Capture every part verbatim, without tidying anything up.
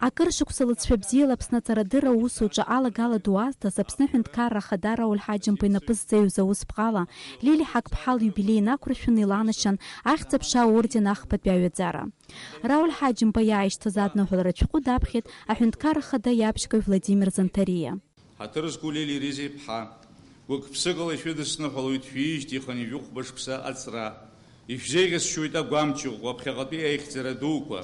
Акыр шықәса лыҵшәа бзиала Аԥсны аҵарадырра аусураҿы алагала ду азҭаз Аԥсны Аҳәынҭқарра Ахада Рауль Ҳаџьымба инапы зҵаҩыз аус бӷала Лили Ҳақԥҳа лиубилеи инақәыршәаны иланашьан Ахьӡ-аԥша аорден ахԥатәи аҩаӡара. Рауль Ҳаџьымба иааишьҭыз адныҳәаларатә шәҟәы даԥхьеит Аҳәынҭқарра Ахада иабжьгаҩ Владимир Занҭариа. Ҳаҭыр зқәу Лили Риза-иԥҳа, гәык-ԥсыкала ишәыдысныҳәалоит шәиижьҭеи хынҩажәи хәба шықәса аҵра. Ишәзеиӷьасшьоит агәамч ӷәӷәа ԥхьаҟатәи аихьӡара дуқәа.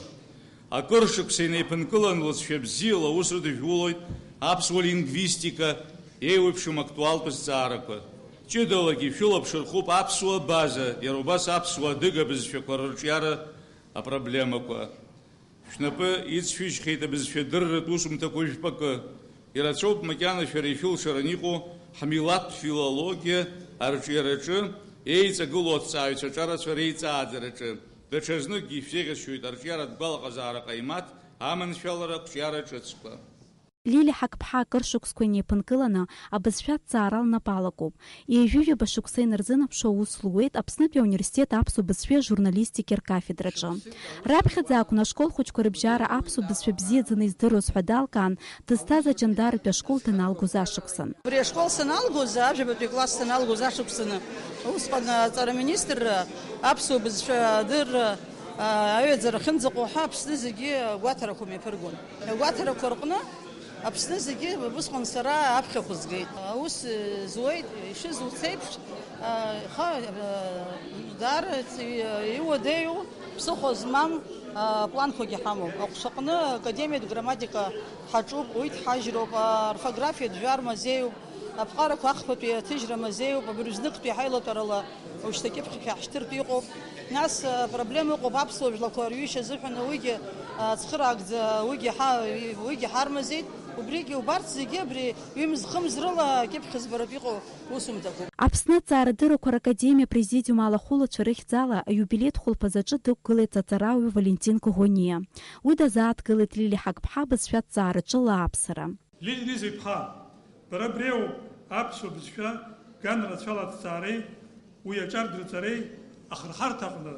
Акыр шықәса инеиԥынкыланы лыҵшәа бзиала аус рыдыжәулоит аԥсуа лингвистика еиуеиԥшым актуалтә зҵаарақәа. Ҷыдалагьы шәылаԥш рхуп аԥсуа база, иара убас аԥсуа-адыга бызшәақәа рырҿиара апроблемақәа. Шәнапы иҵшәыжьхьеит абызшәа дырратә усумҭақәа жәпакы. Ирацәоуп макьана шәара ишәылшаран иҟоу ҳмилаҭтә филологиа арҿиараҿы еиҵагылоу аҭҵааҩцәа аҿарацәа реиҵааӡараҿы. Даҽазныкгьы ишәзеиӷьасшьоит арҿиаратә гәалаҟазаара ҟаимаҭ аманшәалара ақәҿиара ҿыцқәа. Лили Ҳақԥҳа акыр шықәсқәа инеиԥынкыланы абызшәа аҭҵаара лнапы алакуп. Ҩажәижәаба шықәса инарзынаԥшуа аус луеит Аԥснытәи ауниверситет аԥсуа бызшәеи ажурналистики ркафедраҿы. Раԥхьаӡа акәын ашкол хәыҷқәа рыбжьара аԥсуа бызшәа бзиаӡаны издыруаз ҳәа далкаан, дызҭаз аҷандарратәи ашкол даналгоз ашықәсан. Абри ашкол саналгоз, ажәабатәи класс саналгоз ашықәсаны, усҟан аҵара министрра аԥсуа бызшәа адырра, а, аҩаӡара ахьынӡаҟоу ҳәа Аԥсны зегьы агәаҭарақәа мҩаԥыргон. Агәаҭарақәа рҟны Аԥсны зегьы усҟан сара аԥхьахә згеит. Аус зуеит, ишызуц еиԥш, а, иха-, а, даара ц-, иуадаҩу, ԥсыхәа змам, а, планқәагьы ҳамоуп. Аҟәшаҟны академиатә грамматика ҳаҿуп, уи дҳажьроуп, аорфографиатә жәар мазеиуп, аԥҟарақәа ахԥатәи аҭыжьра мазеиуп, абыржәныктәи ҳаилатәарала ушьҭа кьыԥхьшәа ҳшьҭыртә иҟоуп. Нас, а, проблема ыҟоуп аԥсуа жәлақәа рҩышьа азыҳәан, уигьы, а, цхыраагӡа, уигьы ҳа-, уигьы ҳармазеит. Убригьы убарҭ зегьы абри ҩымз-хымз рыла кьыԥхьыӡбаратә иҟоу усумҭақәоуп. Аԥсны аҭҵаарадыррақәа ракадемиа апрезидиум алахәылацәа рыхьӡала аиубилеитә хәылԥазаҿы дықәгылеит аҵарауаҩ Валентин Коӷониа. Уи дазааҭгылеит Лили Ҳақԥҳа абызшәа аҭҵаараҿы лааԥсара. Лили Риза-иԥҳа, бара абри ауп аԥсуа бызшәа ган рацәала аҭҵаареи уи аҿар дырҵареи ахырхарҭа аҟны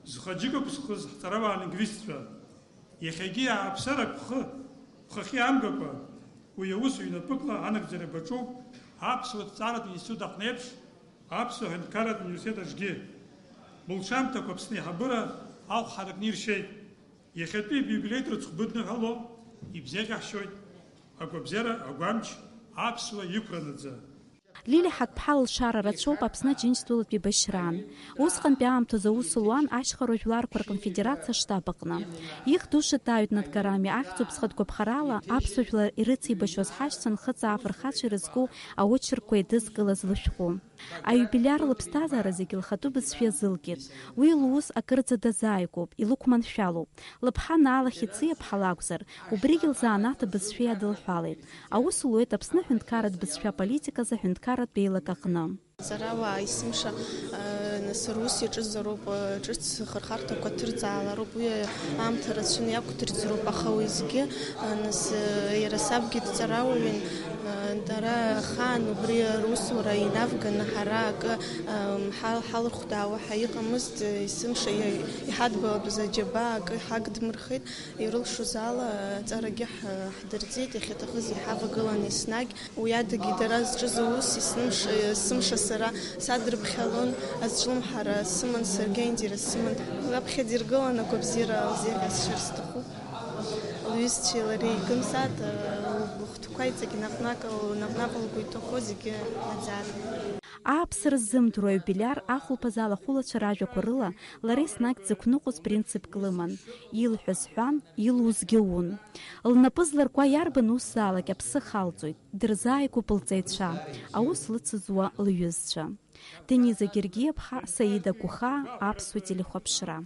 зхы аџьыка қәызхыз ҳҵарауаа лингвистцәа. Иахьагьы иааԥсарак бхы, бхахьы иамгакәа, уи аус ҩнапыкла анагӡара баҿуп аԥсуа ҭҵааратә институт аҟны еиԥш, аԥсуа ҳәынҭқарратә университет аҿгьы. Былҽамҭақәа Аԥсны аиҳабыра ахә ҳаракны иршьеит. Иахьатәи ибиубилеитә рыцхә быдныҳәало ибзеиӷьаҳшьоит агәабзиара агәамч аԥсуа иқәранаӡа. Лили Ҳақԥҳа лылшара рацәоуп Аԥсны Аџьынџьтәылатә еибашьраан. Усҟантәи аамҭазы аус луан ашьхаруа жәларқәа рконфедерациа аштаб аҟны. Ихьӡ ду Шатаҩ Днадкарами ахьӡуп зхатә гәаԥхарала аԥсуа жәлар ирыцеибашьуаз ҳашьцәа нхыҵаа афырхацәа ирызку аочеркқәа еидызкылаз лышәҟәы. Аиубилиар лыԥсҭазаара зегьы лхатәы бызшәа иазылкит. Уи лус акырӡа дазааигәоуп, илықәманшәалоуп. Лыԥҳа Наала Хьыциаԥҳа лакәзар, убригьы лзанааҭ абызшәа иадылҳәалеит. Аус луеит Аԥсны аҳәынҭқарратә бызшәа аполитиказы аҳәынҭқарратә еилак аҟны. Ҵарауаа есымша, э, нас рус иаҿызароуп, э, ҿыц хырхарҭақәа ҭырҵаалароуп, уи аамҭа рацәаны иақәдырӡроуп, аха уеизгьы, э, нас, э, иара сабгьы дҵарауаҩын, э, дара ахаан убри русура инавганы ҳара акы, э, ҳа-, ҳалырхәдаауа ҳәа иҟамызт, э, есымша иа-, иҳадбалатәыз аџьабаа акы ҳагдмырхеит, ирылшоз ала аҵарагьы ҳ-, ҳдырҵеит, иахьаҭахыз иҳавагылан еснагь. Уи адагьы дара зҿыз аус есымш-, есымша сара садрыԥхьалон, азҿлымҳара сыман, саргьы аинтерес сыман. Раԥхьаӡа иргылан агәабзиара лзеиӷьасшьар сҭахуп. Лҩызцәеи лареи икымзаат, лыхәҭқәа иҵегь наҟ-наҟ, наҟ-наҟ лгәы иҭахо зегьы наӡаат. Ааԥсара ззымдыруа аиубилиар ахәылԥаз алахәылацәа ражәақәа рыла, лара еснагь дзықәныҟәоз принципк лыман, илҳәаз ҳәан, илузгьы ун. Лнапы зларкуа иарбан усзаалак аԥсы халҵоит, дырзааигәоуп лҵаҩцәа, аус лыцызуа лҩызцәа. Дениза Гергиаԥҳа, Саида Гәхаа, Аԥсуа телехәаԥшра.